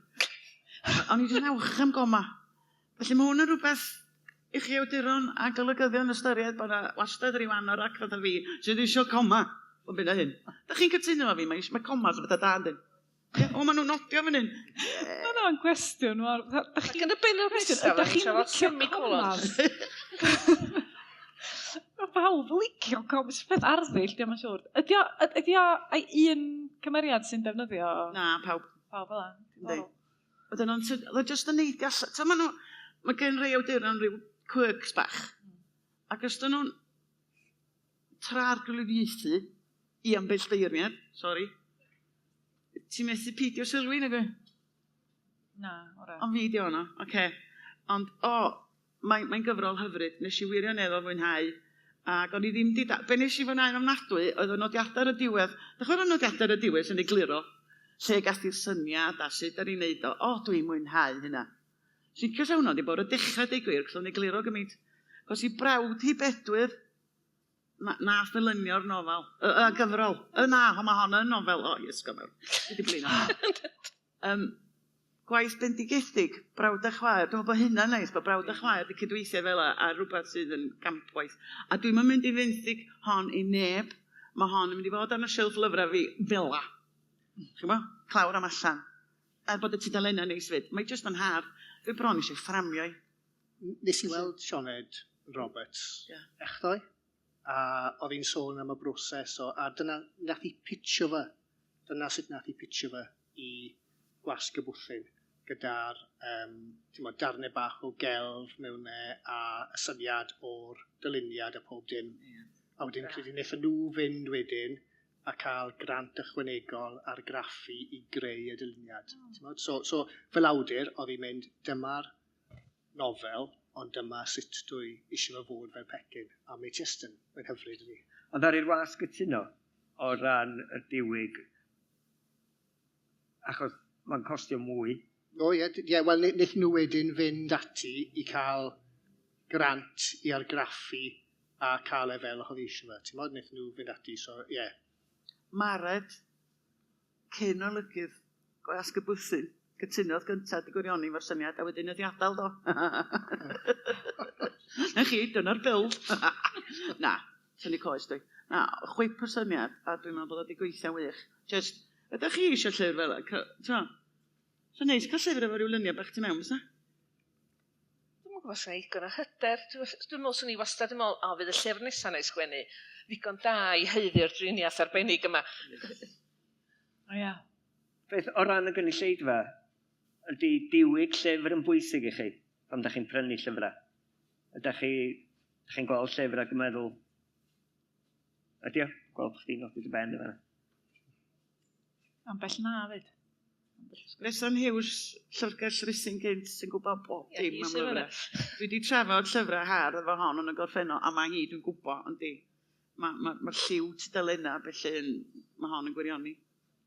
O'n i jyst awch am goma. Felly mae hwn yn rhywbeth i chi awduron a golygyddion ystyried bod yna wastad rhyw anorac fatha fi sydd eisiau coma o byn a hyn. Da chi'n cytuno efo fi? Mae, mae comas yn bethau da, yndyn? Ie, o, maen nhw'n nodio fan hyn. Na, na, mae'n gwestiwn. Ac yn y benod nesaf, Ydych chi'n trafod licio semicolons. comas? Mae pawb yn licio comas. Peth arddull, diolch yn siŵr. Ydy o, ydy o ai un cymeriad sy'n defnyddio? Na, pawb. Pawb fel 'na. Yndi. Oedden nhw'n oedd o jyst yn neidio allan. T'mo' ma' nhw, mae gen rhai awduron rhyw quirks bach. Ac os dyn nhw'n trarglwyddiaethu i ambell beirniad, sori, ti'n methu peidio sylwi, nag wyt? Na, ora. Ond fi di hwnna, oce. Ond, o, mae'n mae gyfrol hyfryd. Nes i wirioneddol fwynhau. Ac o'n i ddim di... Be nes i fwynhau'n ofnadwy oedd y nodiadau ar y diwedd. Dach chi'n y nodiadau ar y diwedd sy'n egluro lle gath i'r syniad a sut da ni'n neud o. O, dwi'n mwynhau hynna. Swn i'n licio 'sa hwnna wedi bod ar y dechrau deud gwir, cos o'n egluro gymaint. Cos i brawd hi Bedwyr, na, nath ddylunio'r nofel, y gyfrol. Y na, mae hon yn nofel. O, iesgob mawr. Dwi wedi blino. Gwaith bendigedig, brawd a chwaer. Dwi'n meddwl bod hynna'n neis, bod brawd a chwaer wedi cydweithio fel 'a ar rhywbeth sydd yn gampwaith. A dwi'm yn mynd i fenthyg hon i neb. Mae hon yn mynd i fod ar y silff lyfrau fi fel 'a. Chi'n gwybod? Clawr am allan. Er bod y tudalennau neis fyd. Mae jyst yn hardd. Dwi bron eisiau fframio i. Nes i weld Sioned Roberts echddoe, a oedd hi'n sôn am y broses o, a dyna nath hi pitio fe, dyna sut nath hi pitio fe i Gwasg y Bwthyn, gyda'r ti'mod, darnau bach o gelf mewn e, a y syniad o'r dyluniad a pob dim. A wedyn credu wnaethon nhw fynd wedyn a cael grant ychwanegol argraffu i greu y dyluniad. Ti'mod? So fel awdur, oedd hi'n mynd, dyma'r nofel, ond dyma sut dwi eisiau fo fod fel pecyn. A mae jyst yn, mae'n hyfryd i fi. Ond ar i'r wasg gytuno o ran y diwyg, achos mae'n costio mwy. O ie, ie, wel, wnaethon nhw wedyn fynd ati i cael grant i argraffu a cael e fel oedd eisiau fe. Ti'mod, wnaethon nhw fynd ati, so ie. Mared, cyn olygydd Gwasg y Bwthyn, cytunodd gyntaf di gwirioni efo'r syniad, a wedyn ydi adael do. Na chi, dyna'r bil. Na, tynnu coes dwi. Na, chwip o syniad, a dwi'n meddwl bod o wedi gweithio'n wych. Just, ydych chi eisiau llyfr fel yna? T'mo? So neis cael llyfr efo ryw luniau bach tu mewn, fysa? Dwi'm yn gwybod os yna ddigon o hyder. Dwi'n meddwl swn i wastad yn meddwl, o, fydd y llyfr nesaf na i sgwennu ddigon da i haeddu'r driniaeth arbennig yma. O ia. Beth o ran y gynulleidfa, ydy diwyg llyfr yn bwysig i chi pan da chi'n prynu llyfrau? Ydych chi'n gweld llyfr ac yn meddwl, ydy o? Gweld chdi'n nodi dy ben yma. Ambell na fyd. Bethan Hughes, Llyfrgell Rhuthun gynt, sy'n gwybod bob Ie, dim hi am sy'n fan'na. lyfrau. Dwi wedi trafod llyfrau hardd efo hon yn y gorffennol, a mae hi, dwi'n gwybod, yndi. Mae'r ma, ma lliw tudalennau, felly mae hon yn gwirioni.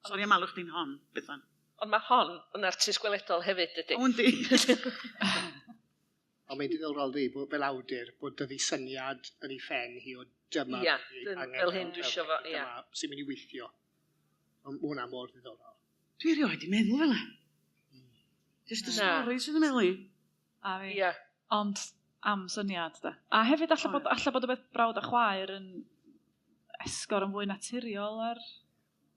Sori am alw chdi'n hon, Bethan. Ond mae hon yn artist gweledol hefyd, dydy? O, yndi. Ond mae'n diddorol di, bod fel awdur, bod dydi syniad yn ei phen hi o dyma Ia, fi angen fel hyn dwi isio fo, ia. Dyma sy'n mynd i weithio. Ond ma' hwnna mor ddiddorol. Dwi erioed 'di meddwl fel 'a. Jyst y stori sydd yn meddwl i. A fi. Ia. Ond am syniad, de. A hefyd, alla bod, alla bod y beth brawd a chwaer yn esgor yn fwy naturiol ar,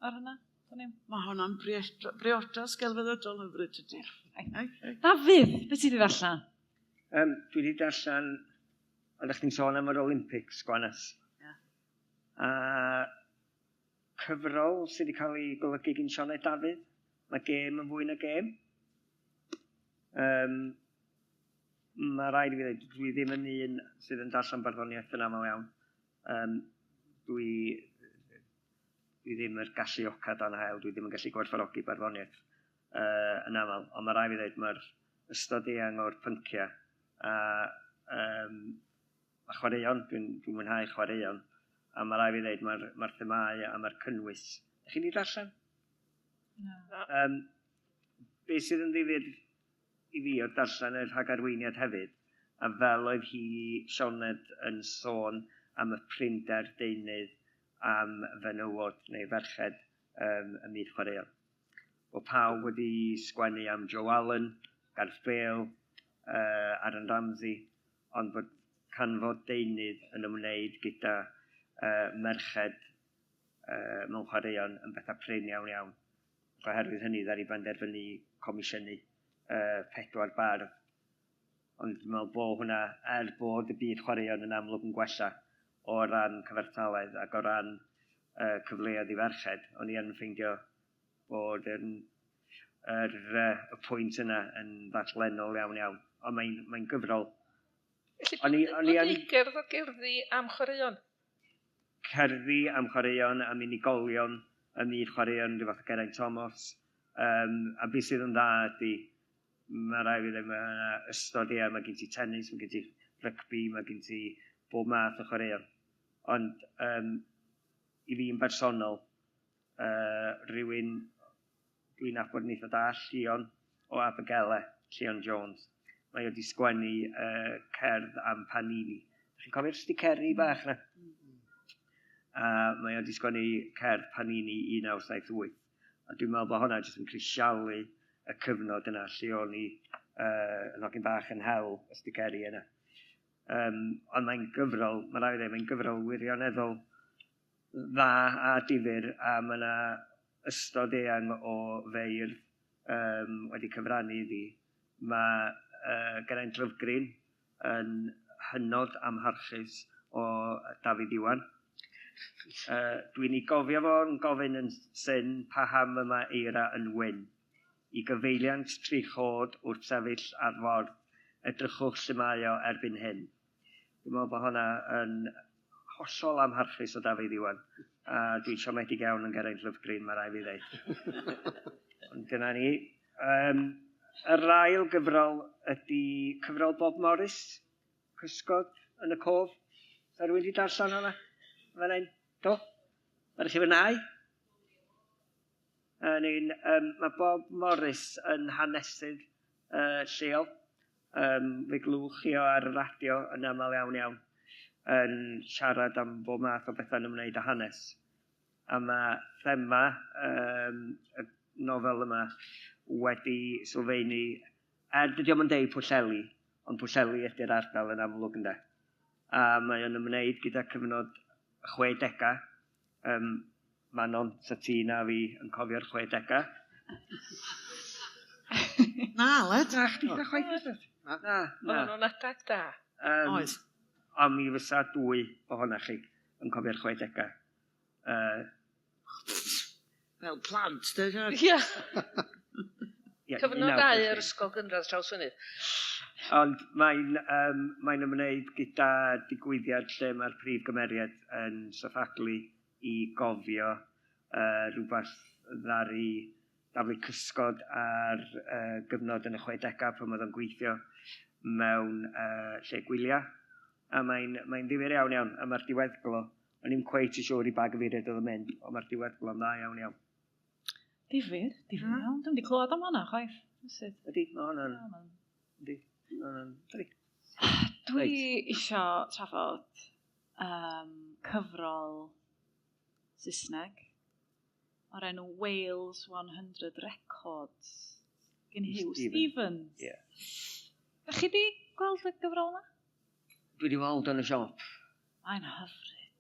ar hynna. Mae honna'n briodas gelfyddydol hyfryd, tydi. Dafydd, beth ti wedi ddarllen? Dwi wedi darllen, oeddech chdi'n sôn am yr Olympics, Gwanas. Yeah. A cyfrol sydd wedi cael ei golygu gyn Sioned Dafydd. Mae gêm yn fwy na gêm. Mae rhaid i fi ddweud, dwi ddim yn un sydd yn darllen barddoniaeth yn aml iawn. Dwi, dwi ddim yr galluoca dan hael, dwi ddim yn gallu gwerthfawrogi barddoniaeth yn aml, ond mae rhaid i fi ddweud, mae'r ystod eang o'r pynciau a a chwaraeon, dwi'n dwi mwynhau chwaraeon, a mae rhaid fi ddeud, mae'r mae themâu a mae'r cynnwys. Ydych chi'n ei darllen? Na. Be sydd yn ddifyr i fi oedd darllen y rhagarweiniad hefyd, a fel oedd hi, Sioned, yn sôn am y prinder deunydd am fenywod neu ferched ym myd chwaraeon. Bod pawb wedi sgwennu am Joe Allen, Gareth Bale, Aaron Ramsey, ond bod canfod deunydd yn ymwneud gyda merched mewn chwaraeon yn bethau prin iawn iawn. Ac oherwydd hynny, ddaru benderfynu comisiynu 4 bardd. Ond dwi'n meddwl bod hwnna, er bod y byd chwaraeon yn amlwg yn gwella o ran cyfartaledd ac o ran cyfleoedd i ferched, o'n i yn ffeindio bod yn, yr, y pwynt yna yn ddadlennol iawn iawn. Ond mae'n mae gyfrol. Felly, o'n i, o'n i yn... gerdd o gerddi am chwaraeon? Cerddi am chwaraeon, am unigolion ym myd chwaraeon, rhyw fath o Geraint Thomas. A beth sydd yn dda ydy, mae rhaid fi ddweud, mae yna ystod eang, mae gen ti tennis, mae gen ti rygbi, mae gen ti bob math o chwaraeon. Ond i fi'n bersonol, rhywun dwi'n nabod yn eitha da, Llion o Abergele, Llion Jones. Mae o wedi sgwennu cerdd am Panini. Chi'n cofio'r sticeri bach na? A mae o wedi sgwennu cerdd Panini 1978. A dwi'n meddwl bod hwnna jyst yn crisialu y cyfnod yna lle o'n i yn hogyn bach yn hel y sticeri yna. Ond mae'n gyfrol, mae rhaid i ddweud, mae'n gyfrol wirioneddol dda a difyr, a mae yna ystod eang o feirdd wedi cyfrannu iddi. Mae Geraint Lovgreen yn hynod amharchus o Dafydd Iwan. Dwi'n ei gofio fo'n gofyn yn syn paham y mae eira yn wyn. I gyfeiliant tri chod wrth sefyll ar ford, edrychwch lle mae o erbyn hyn. Dwi'n meddwl bod hwnna yn hollol amharchus o Dafydd Iwan. A dwi'n siomedig iawn yn Geraint Lovgreen, mae rhaid fi ddeud. Ond dyna ni. Yr ail gyfrol ydy cyfrol Bob Morris, Cysgod yn y Cof. Sa rhywun wedi darllen hwnna? Fan hyn? Do? Mae chi fwynhau? Mae Bob Morris yn hanesydd lleol. Fe glywch chi o ar y radio yn aml iawn iawn yn siarad am bob math o bethau'n ymwneud â hanes. A mae thema y nofel yma wedi sylfaenu, er dydy o'm yn deud Pwllheli, ond Pwllheli ydy'r ardal yn amlwg ynde. A mae o'n ymwneud gyda cyfnod 60au. Manon, sa ti na fi yn cofio'r 60au. Na, Aled. Na, chdi na chwaith ysad. Na, na. Oedden nhw'n adag da. Oedd. Ond mi fysa dwy ohonoch chi yn cofio'r 60au. Fel plant, de? Ia. Cyfnod 2 yr ysgol gynradd Trawsfynydd. Ond mae'n mae'n ymwneud gyda digwyddiad lle mae'r prif gymeriad yn saffaglu i gofio rhywbeth ddaru daflu cysgod ar gyfnod yn y 60au pan oedd o'n gweithio mewn lle gwyliau. A mae'n mae ddifyr iawn iawn, a mae'r diweddglo, o'n i'm cweit yn siŵr i ba gyfeiriad oedd o'n mynd, ond mae'r diweddglo'n dda iawn iawn. Difyr, difyr iawn. Dwi'm wedi clywed am hwnna chwaith. Ydy, mae hwnna'n... Ydy, mae hwnna'n... Ydy. Dwi isio trafod cyfrol Saesneg. o'r enw Wales 100 Records gen Huw Stevens. Stevens. Ie. Ydych chi 'di gweld y gyfrol 'na? Dwi wedi weld o'n y siop. Mae'n hyfryd.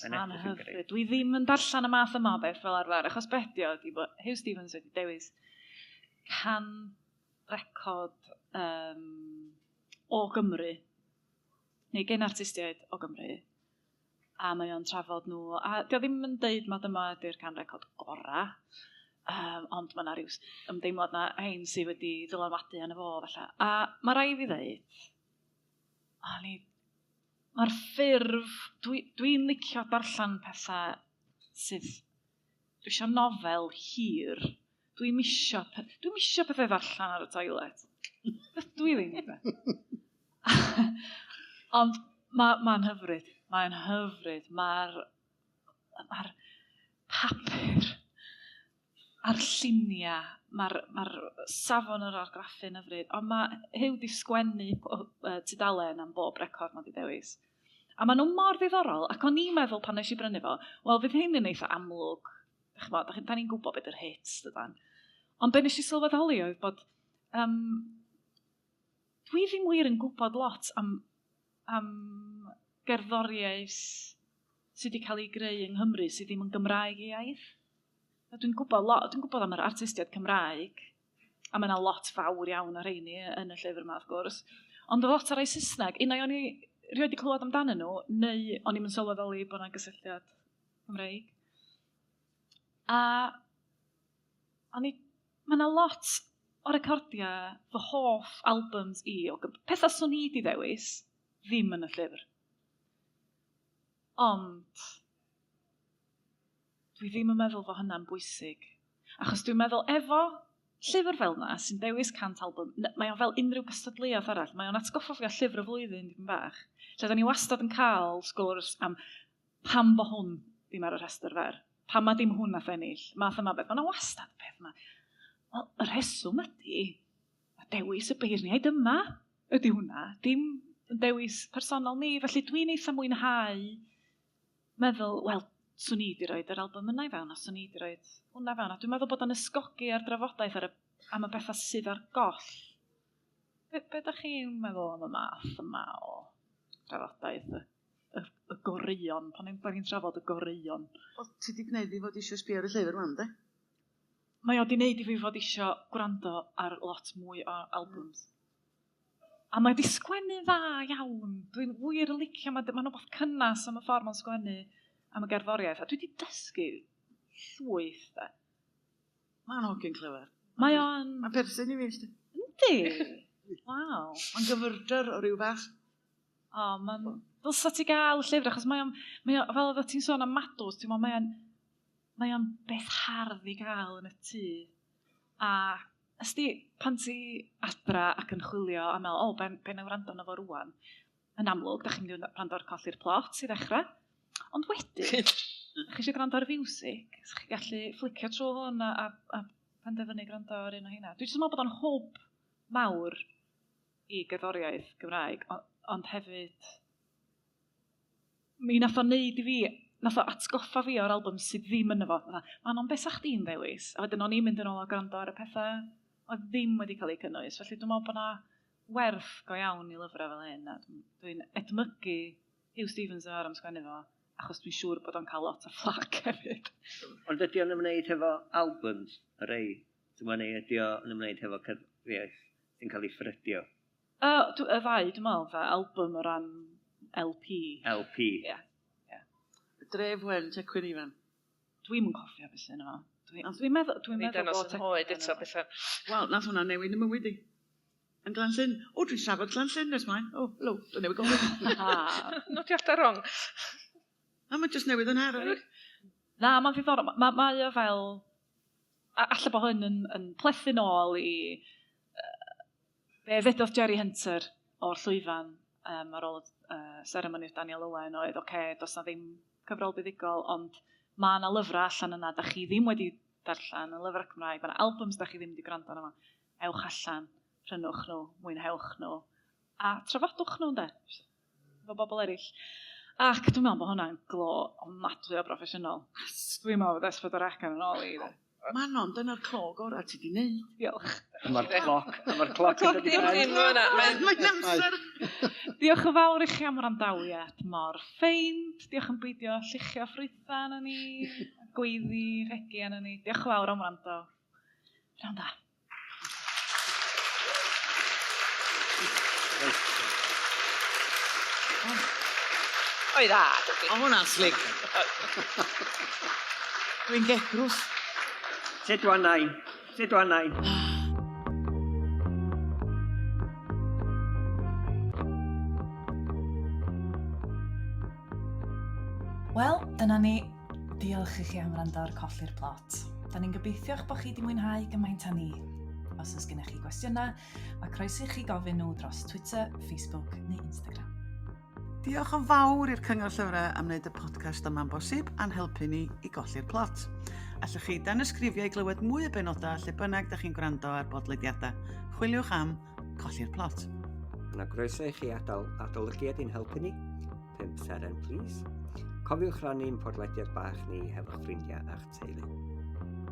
Mae'n Mae'n edrych yn hyfryd. grêt. Dwi ddim yn darllen y math yma o beth fel arfer, achos be 'di o ydi bod Huw Stephens wedi dewis 100 record o Gymru, neu gen artistiaid o Gymru, a mae o'n trafod nhw, a 'di o ddim yn deud ma dyma ydy'r 100 record gora, ond mae 'na ryw ymdeimlad na hein sydd wedi dylanwadu arno fo falle. A mae rhaid fi ddeud, mae'r ffurf, dwi'n licio darllen pethau sydd, dwi isio nofel hir, dwi'm isio pethau ddarllen ar y toilet. Dwi ddim. Ond mae'n hyfryd, mae'n hyfryd, mae'r papur a'r lluniau, mae'r safon yr argraffu'n hyfryd, ond mae Huw 'di sgwennu tudalen am bob record mae 'di dewis. A maen nhw mor ddiddorol, ac o'n i'n meddwl pan nes i brynu fo, wel fydd hyn yn eitha amlwg, dach ch'mod, da ni'n gwybod beth yw'r hits, dydan. Ond be nes i sylweddoli oedd bod dwi ddim wir yn gwybod lot am gerddoriaeth sydd wedi cael ei greu yng Nghymru sydd ddim yn Gymraeg ei iaith. A dwi'n gwybod lot, dwi'n gwybod am yr artistiaid Cymraeg, a mae yna lot fawr iawn o rheini yn y llyfr yma, wrth gwrs. Ond lot o rai Saesneg, unai o'n i rioed wedi clywed amdanyn nhw, neu o'n i'm yn sylweddoli bod yna gysylltiad Cymreig. A mae yna lot o recordiau fy hoff albums i, o pethau swn i 'di ddewis, ddim yn y llyfr. Ond dwi ddim yn meddwl fod hynna'n bwysig. Achos dwi'n meddwl efo llyfr fel yna sy'n dewis 100 album, mae o fel unrhyw gystadleuaeth arall. Mae o'n atgoffa fi o llyfr y flwyddyn dipyn bach. Lle da ni wastad yn cael sgwrs am pam bo hwn ddim ar y rhestr fer. Pam ma dim hwn nath ennill. Math yma beth. Mae yna wastad peth yma. Wel, y rheswm ydy, a dewis y beirniaid yma ydy hwnna. Dim yn dewis personol ni. Felly dwi'n eitha mwynhau meddwl, wel, swn i 'di roid yr album yna i fewn, a swn i 'di roid hwnna fewn. A dwi'n meddwl bod o'n ysgogi ar drafodaeth am y bethau sydd ar goll. Be dach chi'n meddwl am y math yma o drafodaeth, y goreuon, pan ni'n trafod y goreuon? O, ti 'di gwneud i fod eisiau sbio ar y llyfr rwan, de? Mae o 'di wneud i fi fod eisiau gwrando ar lot mwy o albums. A mae 'di sgwennu dda iawn. Dwi'n wir yn licio, mae'n rhywbeth cynnas am y ffordd mae'n sgwennu am y gerddoriaeth. A dwi 'di dysgu llwyth, de. Mae'n hogyn clyfar. Mae o'n... Mae'n perthyn i fi, sti. Yndi? Waw. Mae'n gyfyrdr o ryw fath. O, mae'n... Ddylsa ti gael y llyfr, achos mae o'n... Fel oeddet ti'n sôn am Madws, ti'n meddwl, mae o'n beth hardd i gael yn y tŷ. A ysdi, pan ti adra ac yn chwilio a meddwl, o, be na wrando arno fo rŵan? Yn amlwg, da chi'n mynd i wrando ar Colli'r Plot i ddechrau. Ond wedyn, da chi eisiau gwrando ar fiwsig, so chi'n gallu fflicio trwy hwn a penderfynu gwrando ar un o heina. Dwi'n jyst yn meddwl bod o'n hwb mawr i gerddoriaeth Gymraeg, ond hefyd, mi nath o neud i fi, nath o atgoffa fi o'r album sydd ddim yno fo. Manon, be sa chdi'n ddewis? A wedyn o'n i'n mynd yn ôl a gwrando ar y pethau oedd ddim wedi cael eu cynnwys. Felly dwi'n meddwl bod 'na werth go iawn i lyfrau fel hyn. A dwi'n edmygu Huw Stephens yma am sgwennu fo, achos dwi'n siŵr bod o'n cael lot o flack hefyd. Ond ydy o'n ymwneud hefo albums, y rei? Neu ydy o'n ymwneud hefo cerddoriaeth sy'n cael ei ffrydio? Y ddau, dwi'n meddwl, fel album o ran LP. LP. Ie. Dref Wen, Tecwyn Ifan. Dwi'm yn cofio beth sy'n yma. Dwi'n meddwl bod... Ni'n hoed eto bethau. Wel, nath hwnna newid y mywyd i. Yn Glanllyn. O, dwi'n siarad Glanllyn nes mlaen. O, helo, dwi'n newid gofyn. Nodiadau wrong. A mae jyst newid yn her. Na, mae'n ddiddorol. Mae o fel... Alla bod hyn yn plethu nôl i... Be ddedodd Jerry Hunter o'r llwyfan ar ôl seremoni'r Daniel Owen oedd, oce, does na ddim cyfrol buddugol, ond mae yna lyfrau allan yna da chi ddim wedi darllen, y lyfrau Cymraeg, mae yna albums da chi ddim wedi gwrando arno fo. Ewch allan, prynwch nhw, mwynhewch nhw, a trafodwch nhw, ynde, efo bobl eraill. Ac dwi'n meddwl bod hwnna'n glo ofnadwy o broffesiynol. Dwi'n meddwl bod S4C yn ôl i. Manon, dyna'r clo gorau ti di wneud. Diolch. A mae'r cloc, a mae'r cloc yn dod i Dim ben. hyn fyna. Mae'n Mae'n amser. Diolch yn fawr i chi am wrandawiad mor ffeind. Diolch yn beidio lluchio ffrwythau arnon ni, gweiddi, rhegi arnon ni. Diolch yn fawr am wrando. Pnawn da. Oedd dda, dydi. O, hwnna'n slick. Dwi'n gegrws. Sut nain? Sut nain? Wel, dyna ni. Diolch i chi am wrando ar Colli'r Plot. Da ni'n gobeithio'ch bod chi wedi mwynhau gymaint â ni. Os oes gennych chi gwestiynau, mae croeso i chi gofyn nhw dros Twitter, Facebook neu Instagram. Diolch yn fawr i'r Cyngor Llyfrau am wneud y podcast yma'n bosib a'n helpu ni i golli'r plot. Allwch chi danysgrifio i glywed mwy o benodau lle bynnag da chi'n gwrando ar bodlediadau. Chwiliwch am Colli'r Plot. Yna groeso i chi adael adolygiad i'n helpu ni. 5 seren, please. Cofiwch rannu'n podlediad bach ni hefo'ch ffrindiau a'ch teulu.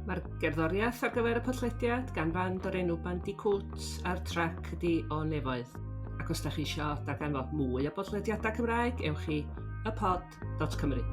Mae'r gerddoriaeth ar gyfer y podlediad gan fand o'r enw Bandicoot a'r trac ydi O Nefoedd. Ac os da chi isio darganfod mwy o bodlediadau Cymraeg, ewch i ypod.cymru.